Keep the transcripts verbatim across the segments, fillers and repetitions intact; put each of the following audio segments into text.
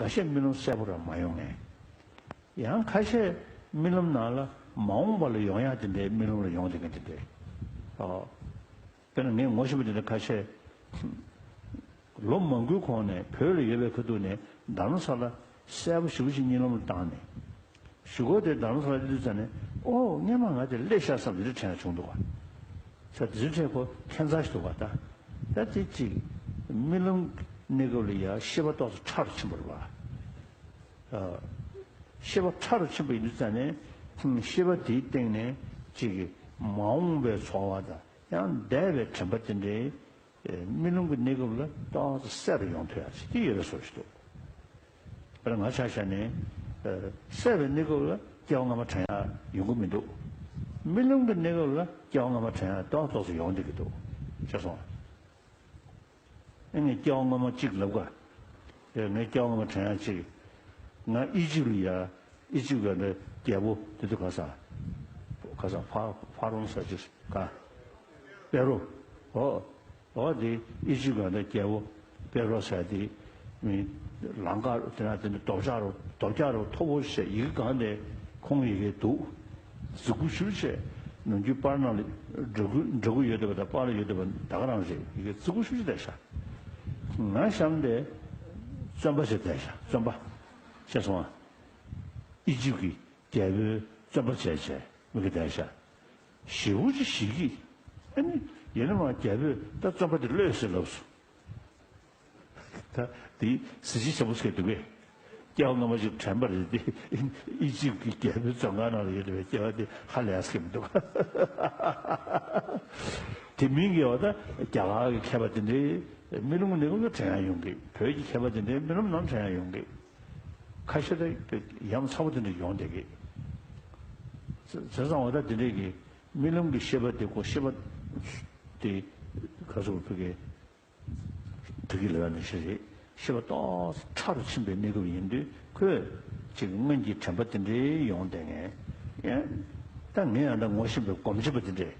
འགའ་ཤས་རྨི་ལམ་གསལ་པོ་རང་མ་ཡོང་མཁན། ཡང་ཁ་ཤས་རྨི་ལམ་ནང་ལ་མ་འོངས་པ་ལ་ཡོང་ཡག་དེ་འདྲའི་རྨི་ལམ་ལ་ཡོང་བསྡད་མཁན་དེ་འདྲའི། ཨོ། དཔེར་ན་ངས་ངོ་ཤེས་པ་དེ་འདྲ་ཁ་ཤས། ལོ་མང་པོའི་གོང་ནས་བོད་ལ་ཡོད་པའི་ཁ་ཐུག་ནས་རྡ་རམ་ས་ལ་གསལ་པོ་ཞེ་པོ་ཅིག་གཉིད་ལམ་ལ་བཏང་ནས། གཞུག་གུ་དེ་རྡ་རམ་ས་ལ་སླེབས་དུས་ཙམ་ནས་ཨོ་སྔན་མ་ང་དེ་སླེབས་ཤག་བསམ་དེ་འདྲ་དྲན་ཡག་བྱུང་འདུག་ག་ས་དེ་ཚོའི་གྲས་ཁོ་ཁྱད་མཚར་ཞིག་འདུག་ག་ད་ད་དེ་གཅིག་རྨི་ལམ་གྱི་གནས་སྐབས་ལ་ཡ་ཤེས་པ་ཏོག་ཙམ་ཕྲ་རུ་ཕྱིན་པ་རེད་པ། ཤེས་པ་ཕྲ་རུ་ཕྱིན་པ་ཡིན་དུས་ཙམ་ནས་ཤེས་པ་དེའི་སྟེང་ནས་གཅིག་གི་མ་འོངས་པའི་ཚོར་བ་དང་ཡང་འདས་པའི་དྲན་པ་དེ་འདྲའི་རྨི་ལམ་གྱི་གནས་སྐབས་ལ་ཏོག་ཙམ་གསལ་རུ་ཡོང་ཐུབ་ཡག་ཅིག་དེ་ཡོད་པའི་བཟོ་ཞིག་འདུག་དཔེར་ན་ང་ཆ་བཞག་ནས་གསལ་བའི་གནས་སྐབས་ལ་སྐྱེ་བ་སྔ་མ་དྲན་ཡག་ཡོང་གི་མི་འདུག་རྨི་ལམ་གྱི་གནས་སྐབས་ལ་སྐྱེ་བ་སྔ་མ་དྲན་ཡག་ཏོག་ཙམ་ཡོང་བསྡད་ཀྱི་འདུག་ཤེས་སོང་ཨ། ཨེ་ངས་སྐྱེ་བ་སྔ་མ་གཅིག་ལབ་ག་ཨེ་ངས་སྐྱེ་བ་སྔ་མ་དྲན་ཡག་གཅིག་ང་ཨི་ཇིབ་ལ་ཡ་ཨི་ཇིབ་ག་འདྲ་རྒྱལ་པོ་དེ་དུས་ག་ས་ག་ས་ཕ་ཕ་རོང་ས་ཅིག་ག་པེ་རོ། ཨོ། ཨོ་དེ་ཨི་ཇིབ་ག་འདྲ་རྒྱལ་པོ་པེ་རོ་ཟེར་དེ་མི་ལང་ཀ་དེ་ན་དེ་འདྲ་རྡོ་ལྕགས་རོ་རྡོ་ལྕགས་རོ་མཐོ་པོ་ཞེས་ཡི་གེ་གང་དེ་ཁོང་ཡི་གེ་འདུག་རྫིག་པོ་ཞེ་པོ་ཅིག་ནམ་རྒྱུན་པར་ནང་ལ་འབྲི་གུ་འབྲི་གུ་ཡོད་བསྡད་པ་དང་པར་ལ་ཡོད་བསྡད་པ་ད་ག་རང་རེད། ཡི་གེ་རྫིག་པོ་ཞེ་པོ་ཅིག་བསྡད་ཤག་ང་གཤམ་དེ་བཙོན་པ་ཞིག་བསྡད་ཤག་བཙོན་པ། ཤེས་སོང་ཨ། ཨི་ཇིབ་ཀྱི་རྒྱལ་པོའི་བཙོན་པ་བྱས་བྱས་མི་གི་བསྡད་ཤག་ཞེ་པོ་ཅིག་ཞིག་གིས་ཨ་ནི་ཡིན་ན་མ་རྒྱལ་པོས་ད་བཙོན་པ་དེ་གློད་ཟེར་ལབ་སོང་། ད་དེ་གཟི་བརྗིད་ཆེན་པོ་ཟེར་འདུག་གས། སྐྱེ་བ་སྔ་མ་ཞིག་དྲན་པ་རེད་དེ། ཨི་ཇིབ་ཀྱི་རྒྱལ་པོའི་བཙོན་ཁང་ནང་ལ་ཡོད་པའི་སྐྱེ་བ་དེ་ཧ་ལས་ཟེར་མི་འདུག་དེ་མིན་གྱི་འོ་ད་རྒྱ་གར་གྱི་མཁས་པ་དེ་འདྲའི་རྨི་ལམ་གྱི་གནས་སྐབས་ལ་དྲན་ཡག་ཡོང་གི། བོད་ཀྱི་མཁས་པ་དེ་འདྲའི་རྨི་ལམ་ནང་དྲན་ཡག་ཡོང་གི། ཁ་ཤས་དེ་ཡ་མཚར་པོ་དེ་འདྲ་ཡོང་བསྡད་གི། བྱས་ཙང་འོ་ད་དེ་འདྲའི་གི་རྨི་ལམ་གྱི་ཤེས་པ་དེ་ཁོ་ཤེས་པ་དེ་ག་ཚོད་བོད་ཀྱི་བོད་ཀྱི་ལ་ནི་ཤེས་རེད། ཤེས་པ་ཏོག་ཙམ་ཕྲ་རུ་ཕྱིན་པའི་གནས་སྐབས་ཡིན་དུས་ཁོས་ཅིག་སྔོན་གྱི་དྲན་པ་དེ་འདྲའི་ཡོང་བསྡད་མཁན་ཡང་ད་ངས་ཡང་ད་ངོ་ཤེས་པའི་སྒོམ་ཆེན་པ་དེ་འདྲས་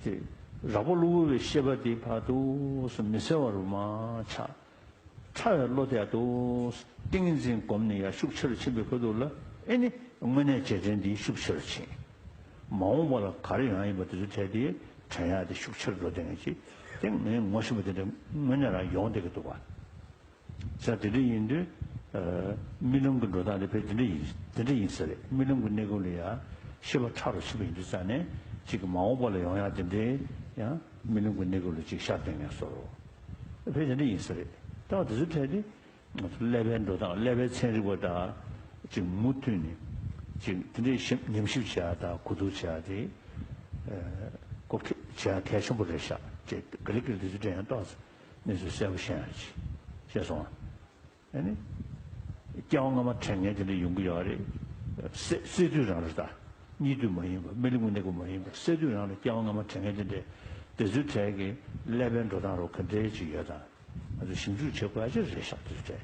ཅིག་རགས་པ་གློ་བུར་བའི་ཤེས་པ་དེ་ཕར་ཏོག་ཙམ་མི་གསལ་བ་རུ་མར་ཆགས། ཕྲ་བའི་བློ་དེ་ཏོག་ཙམ་ཏིང་ངེ་འཛིན་སྒོམ་ནས་ཡར་ཤུགས་ཆེ་རུ་ཕྱིན་པའི་ཁ་ཐུག་ལ་ཨེ་ནི་དངོས་གནས་རྗེས་དྲན་འདི་ཤུགས་ཆེ་རུ་ཕྱིན། མ་འོངས་པ་ལ་ག་རེ་ཡོང་ཡིན་པ་དེ་ཚོ་གྲས་དེ་དྲན་ཡག་དེ་ཤུགས་ཆེ་རུ་འགྲོ་བསྡད་མཁན་ཅིག་དེ་ངས་ངོ་ཤེས་པ་དེ་འདྲ་དངོས་གནས་རང་ཡོང་བསྡད་ཀྱི་འདུག་བ། ས་དེ་འདྲ་ཡིན་དུས་རྨི་ལམ་གྱི་འགྲོ་སྟངས་དེ་ཕལ་དེ་འདྲ་ཡིན་དེ་འདྲ་ཡིན་ས་རེད། རྨི་ལམ་གྱི་གནས་སྐབས་ལ་ཡང་ཤེས་པ་ཕྲ་རུ་ཕྱིན་པ་ཡིན་དུས་ཙང་ནས་ཅིག་གི་མ་འོངས་པ་ལ་ཡོང་ཡག་དེ་འདྲའི་ཡང་རྨི་ལམ་གྱི་གནས་སྐབས་ལ་ཅིག་ཤར་བསྡད་མཁན་བཟོ་འདྲ་ཕལ་དེ་འདྲ་ཡིན་ས་རེད། ད་བ་དེ་ཚོའི་གྲས་དེ། ང་ཚོ་ཀླད་པའི་འགྲོ་སྟངས་ཀླད་པའི་ཚན་རིག་པ་དང་ཅིག་མུ་མཐུད་ནས་ཅིག་དེ་འདྲའི་ཞིབ་ཉམས་ཞིབ་བྱེད་ཡག་དང་གོ་བསྡུར་བྱེད་ཡག་དེ་ཨ་གོ་བྱེད་ཡག་གལ་ཆེན་པོ་རེད་ཤག་ཅེས་ག་ལེ་ག་ལེ་དེ་ཚོ་དྲན་ཡག་ཏོག་ཙམ་གནས་ཚུལ་གསལ་པོ་ཤེས་ཡག་ཅིག་ཤེས་སོང་ཨ། ཨ་ནི་སྐྱེ་བ་སྔ་མ་དྲན་མཁན་དེ་འདྲ་ཡོང་གི་ཡོད་རེད། སད་སད་དུས་རང་རེད་ད། གཉིད་དུས་མ་ཡིན་པ་རྨི་ལམ་གྱི་གནས་སྐབས་མ་ཡིན་པ་སད་དུས་རང་ལ་སྐྱེ་བ་སྔ་མ་དྲན་མཁན་དེ་འདྲ་དེ་ཚོའི་གྲས་ཀྱི་ཀླད་པའི་འགྲོ་སྟངས་རོ་ག་འདྲའི་ཅིག་ཡོད་དང་། ང་ཚོ་ཞིབ་འཇུག་བྱེད་དགོས་ཡ་ཅིག་རེད་ཤག་དེ་ཚོ་གྲས།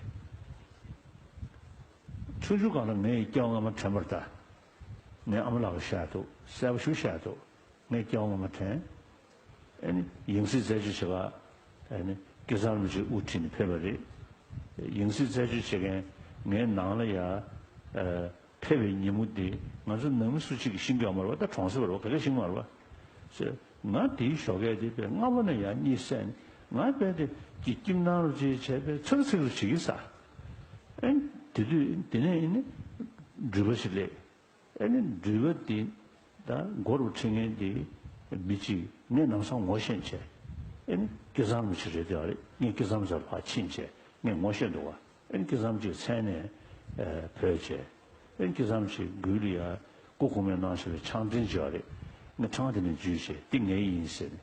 ཆུང་ཆུང་སྒང་ལ་ངས་སྐྱེ་བ་སྔ་མ་དྲན་པར་གདའ། ངའི་ཨ་མ་ལགས་ཀྱིས་བཤད་འདུག་གསལ་པོ་ཞེ་པོ་བཤད་འདུག་ངས་སྐྱེ་བ་སྔ་མ་དྲན། ཨ་ནི་ཡང་སྲིད་རྩད་གཅོད་བྱེད་ག་ཨ་ནི་སྐལ་བཟང་རིན་པོ་ཆེ་དབུ་ཁྲིད་ནས་ཕེབས་པ་རེད། ཡང་སྲིད་རྩད་གཅོད་བྱེད་མཁན་ངའི་ནང་ལ་ཡ། ཨ། ཕེབས་པའི་ཉིན་མོ་དེ་ང་ཚོ་ནང་མི་སུ་གཅིག་གིས་ཤེས་ཀྱི་ཡོད་མ་རེད་པ། ད་གྲོང་གསེབ་རེད་པ། ག་གེ་ཤེས་ཀྱི་མ་རེད་པ། ཟེར། ང་དེའི་ཞོགས་ཀས་དེ་དཔེ་སྔ་པོ་ནས་ཡར་གཉིད་སད་ནས་ང་དཔེ་དེ་གི་སྐྱིད་སྣང་རུ་ཅིག་བྱས་པས་ཚིག་ཚིག་རུ་བྱེད་ཀྱི་ས། ཨེ། དེ་དུས་དེ་ནས་ཨེ་ནི་འགྲུལ་པ་ཞིག་སླེབས། ཨེ་ནི་འགྲུལ་པ་དེ་ད་མགོ་རུ་ཁྲིད་མཁན་དེ་མི་གཅིག་ངས་ལམ་སང་ངོ་ཤེས་བྱས། ཨེ་ནི་སྐལ་བཟང་རིན་པོ་ཆེ་རེད་དེ་ཨ་རེད། ངས་སྐལ་བཟང་རིན་པོ་ཆེ་ལ་ཕར་ཕྱིན་བྱས་ངས་ངོ་ཤེས་འདུག་བ། ཨེ་ནི་སྐལ་བཟང་རིན་པོ་ཆེ་མཚན་ནས་བོས་བྱས། ཨེ་ནི་སྐལ་བཟང་རིན་པོ་ཆེ་མགུལ་ལ་ཡ་སྐུ་གོང་མས་གནང་བཞག་པའི་ཆང་ཕྲེང་ཅིག་ཡོད་རེད། ངས་ཆང་དེ་ནས་འཇུས་བྱས་འདི་ངའི་ཡིན་ཟེར་ནས་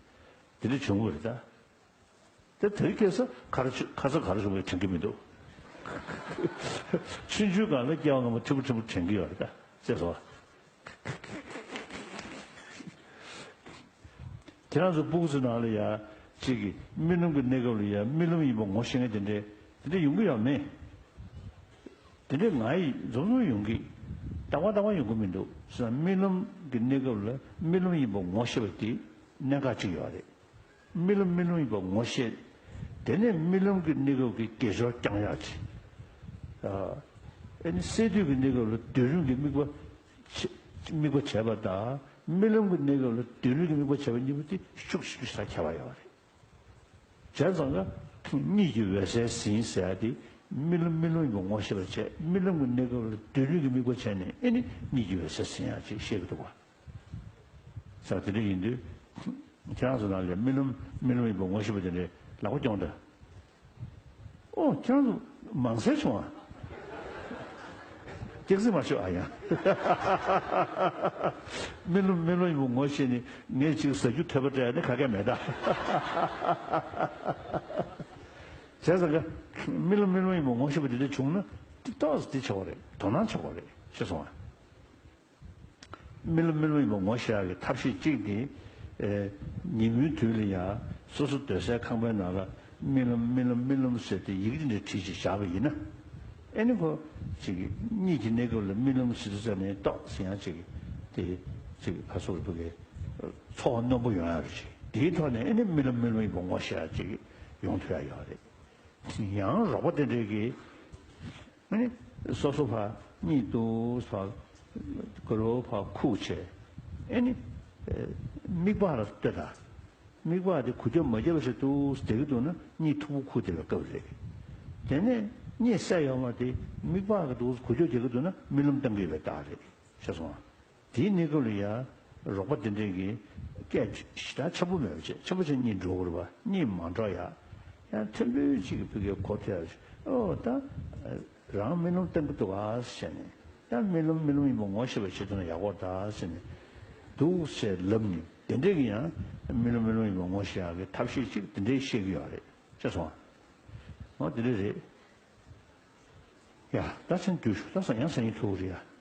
དེ་འདྲ་བྱུང་བ་རེད་ད། དེ་དེ་སྐད་ས་ག་རེ་བྱུང་ཁ་ས་ག་རེ་བྱུང་བའི་དྲན་གྱི་མི་འདུག་ཆུང་ཆུང་སྒང་ལ་སྐྱེ་བ་སྔ་མ་ཕྲན་བུ་ཕྲན་བུ་དྲན་གྱི་ཡོད་རེད་ད། ཅེས་སོ། ཁྱེད་རང་ཚོ་སྤུ་གུ་ཚོའི་ནང་ལ་ཡ་གཅིག་གིས་རྨི་ལམ་གྱི་གནས་སྐབས་ལ་ཡ་རྨི་ལམ་ཡིན་པ་ངོ་ཤེས་མཁན་དེ་འདྲའི་དེ་འདྲ་ཡོང་གི་ཡོད་མེད། དེ་འདྲའི་ང་ཡི་འཛོམས་འཛོམས་ཡོང་གི། རྟག་པར་རྟག་པར་ཡོང་གི་མི་འདུག་ཟེར་ན་རྨི་ལམ་གྱི་གནས་སྐབས་ལ་རྨི་ལམ་ཡིན་པ་ངོ་ཤེས་པ་དེ་གནད་འགག་ཅིག་ཡོད་རེད། རྨི་ལམ་རྨི་ལམ་ཡིན་པ་ངོ་ཤེས། དེ་ནས་རྨི་ལམ་གྱི་གནས་སྐབས་ཀྱི་དགེ་སྦྱོར་བསྐྱང་ཡག་ཅིག་ཨ་ནི་སས་བསྡུས་ཀྱི་གནས་སྐབས་ལ་སྡུད་རུས་ཀྱི་དམིགས་པ་བྱེད་དམིགས་པ་བྱས་པ་དང་རྨི་ལམ་གྱི་གནས་སྐབས་ལ་སྡུད་རུས་ཀྱི་དམིགས་པ་བྱས་པ་གཉིས་པོ་དེ་ཤུགས་ཤིག་ཤུགས་ཤིག་ཁྱད་པར་ཡོད་རེད། བྱས་ཙང་ཀ་གཉིད་ཀྱི་འོད་གསལ་ཟིན་ཟེར་ཡ་དེ་རྨི་ལམ་རྨི་ལམ་ཡིན་པ་ངོ་ཤེས་པ་བྱས། རྨི་ལམ་གྱི་གནས་སྐབས་ལ་སྡུད་རུས་ཀྱི་དམིགས་པ་བྱས་ནས་ཨེ་ནི་གཉིད་ཀྱི་འོད་གསལ་ཟིན་ཡ་ཅིག་ཤེས་ཀྱི་འདུག་བ། ས་དེ་འདྲ་ཡིན་དུས་ཁྱེད་རང་ཚོ་ནང་ལ་རྨི་ལམ་རྨི་ལམ་ཡིན་པ་ངོ་ཤེས་པ་དེ་འདྲའི་ལག་པ་རྐྱོང་དང་། ཨོ་ཁྱེད་རང་ཚོ་མང་སེ་བྱུང་ཨ། སྐྱག་རྫུན་མ་ཤོད་ཨ་ཡ། རྨི་ལམ་རྨི་ལམ་ཡིན་པ་ངོ་ཤེས་ནི་ངས་ཅིག་ཟ་རྒྱུ་ཐོད་པ་སྤྲད་ནི་ག་གེ་མེད་ད། བྱས་ཙང་ཀ་རྨི་ལམ་རྨི་ལམ་ཡིན་པ་ངོ་ཤེས་པ་དེ་འདྲ་བྱུང་ན་ཏིག་ཏོག་ཙམ་དེ་ཆོག་གི་རེད། དོ་སྣང་ཆོག་གི་རེད། ཤེས་སོང་ཨ། རྨི་ལམ་རྨི་ལམ་ཡིན་པ་ངོ་ཤེས་ཡག་གི་ཐབས་ཤེས་གཅིག་དེ། ཨེ། ཉིན་མོའི་དུས་ལ་ཡང་སོ་སོ་སྡོད་སའི་ཁང་པའི་ནང་ལ་རྨི་ལམ་རྨི་ལམ་རྨི་ལམ་ཟེར་ཏེ་ཡི་གེ་འདི་འདྲ་བྲིས་ཅིག་བཞག་པ་ཡིན་ན། ཨེ་ནི་ཁོ་ཅིག་གཉིད་ཀྱི་གནས་སྐབས་ལ་རྨི་ལམ་ཟེར་དུས་ཙམ་ནས་ཏོག་ཙམ་ཡང་ཅིག་དེ་ཅིག་ཕ་སོགས་རུ་ཕུ་གའི་ཚོར་བ་རྣོན་པོ་ཡོང་ཡག་རེད་ཅིག་དེའི་ཐོག་ནས་ཨེ་ནི་རྨི་ལམ་རྨི་ལམ་ཡིན་པ་ངོ་ཤེས་ཡག་ཅིག་ཡོང་ཐུབ་ཡག་ཡོད་རེད། ཡང་རོགས་པ་དེ་འདྲས་ཀྱིས། ཨ་ནི། སོ་སོ་ཕར་གཉིད་འདུག་ཕར། ག་རུ་ཕར་ཁུག་བྱས། ཨ་ནི། མིག་པགས་ལ་ལྟོས་དང་། མིག་པགས་དེ་འགུལ་སྐྱོད་མ་བརྒྱབ་པ་ཞིག་འདུག་བསྡད་ཀྱི་འདུག་ན་གཉིད་མཐུག་པོ་ཁུག་བསྡད་པའི་སྐབས་རེད། དེ་ནས་གཉིད་སད་ཡོད་མ་དེ་མིག་པགས་ཀྱི་འདུག་འགུལ་སྐྱོད་བྱེད་ཀྱི་འདུག་ན་རྨི་ལམ་བཏང་གི་ཡོད་པའི་རྟགས་རེད། ཤེས་སོང་ཨ། དེའི་གནས་སྐབས་ལ་ཡང་རོགས་པ་དེ་འདྲས་ཀྱིས་སྐད་ཞེ་དྲག་ཆེན་པོ་མེད་པ་བྱས། ཆེན་པོ་བྱས་གཉིད་འགྲོ་དགོས་རེད་པ། གཉིད་མ་འགྲོ་ཡ། ཡང་ཐེར་འབུད་ཅིག་གི་ཕ་གིར་གོ་ཐུབ་ཡ། ཨོ་ད་རང་རྨི་ལམ་བཏང་གི་འདུག་ཨ་ཟེར་ནས། ཡང་རྨི་ལམ་རྨི་ལམ་ཡིན་པ་ངོ་ཤེས་པ་བྱེད་ཐུབ་ན་ཡག་པོ་རེད་ཟེར་ནས་འདུག་ཟེར་ལབ་ནས། དེ་འདྲས་ཀྱི་ཡང་རྨི་ལམ་རྨི་ལམ་ཡིན་པ་ངོ་ཤེས་ཡག་གི་ཐབས་ཤེས་ཅིག་དེ་འདྲས་བཤད་ཀྱི་ཡོད་རེད། ཤེས་སོང་ཨ། འོ་དེ་འདྲས་རེད། ཡ། ད་སེམས་འདུལ་ཞུ། ད་ས་ཡང་སང་ཉིན་ཐུག་རེད་ཡ།